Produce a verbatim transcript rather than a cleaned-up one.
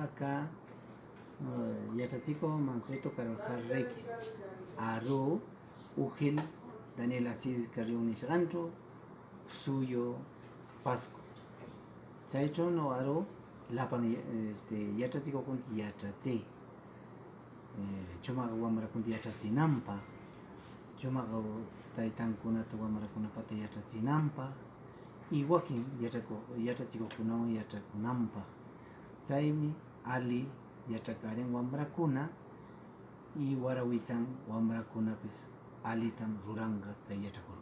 Acá, eh, yachachikuq Mansueto Carvajal Requis, aru, Ujil, Daniel Aziz Carrión nishqanchu, suyu, Pasco. Chaychunu aru, lapan, este, yachachikuqkunata yachachi. Eh, chumaq wamrakunata yachachinanpaq, chumaq taytankunata wamrakunapata yachachinanpaq, y wakin yachakuq, yachachikuqkunawan yachakunanpaq. Chaymi ali yachakarin wamrakuna, y warawichan wamrakunapis alitam ruranqa chay yachakuna.